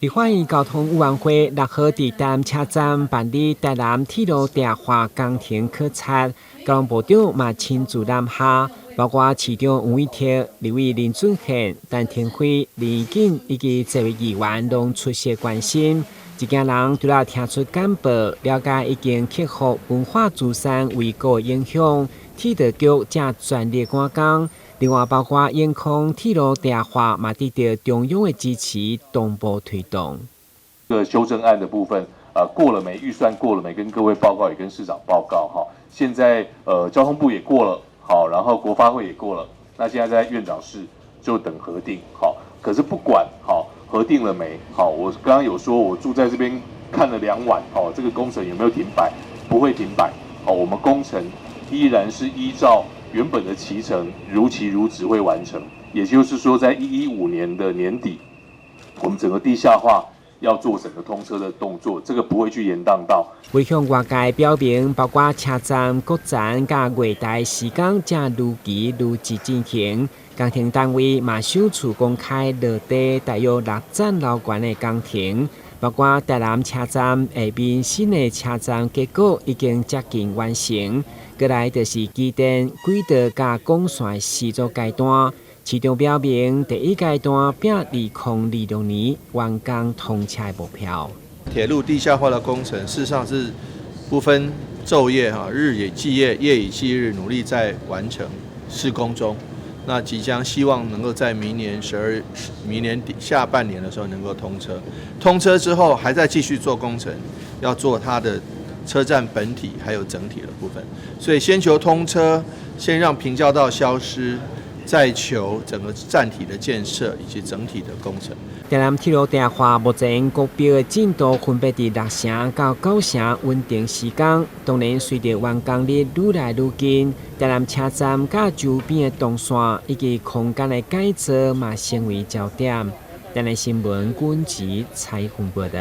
立法院交通委員會6號佇台南車站辦理台南鐵路地下化工程考察，交通部長嘛親自南下，包括市長黃偉哲、立委林俊憲、陳亭妃、林宜瑾以及這位議員攏出席關心。一行人除了聽出簡報，了解已經克服文化資產維護影響，鐵道局正全力趕工。另外，包括永康鐵路地下化嘛，得到中央的支持，同步推動。這個修正案的部分，過了沒？預算過了沒？跟各位報告，也跟市長報告哈。現在，交通部也過了，好，然後國發會也過了，那現在在院長室就等核定，好。可是不管好核定了沒？好，我剛剛有說，我住在這邊看了2晚，好，這個工程有沒有停擺？不會停擺，好，我們工程依然是依照原本的期程如期如質會完成，也就是說，在115年的年底，我們整個地下化要做整個通車的動作，這個不會去延宕到。為向外界表明，包括車站、國站佮月台時間正如期如質進行。工程單位嘛首次公開落地大約六層樓懸的工程，包括台南車站下面新的車站結構已經接近完成。過來就是機電軌道佮管線施作階段。市長表明，第一階段拼2026年完工通車的目標。鐵路地下化的工程，事實上是不分晝夜哈，日以繼夜，夜以繼日，努力在完成施工中。那即將希望能夠在明年底下半年的時候能夠通車。通車之後，還在繼續做工程，要做它的車站本體還有整體的部分。所以先求通車，先讓平交道消失，再求整個站體的建設以及整體的工程。台南鐵路地下化目前國標的進度分別佇6成到9成穩定施工。當然，隨著完工日愈來愈近，台南車站佮周邊的動線以及空間的改造嘛成為焦點。台南新聞軍籍採訪報道。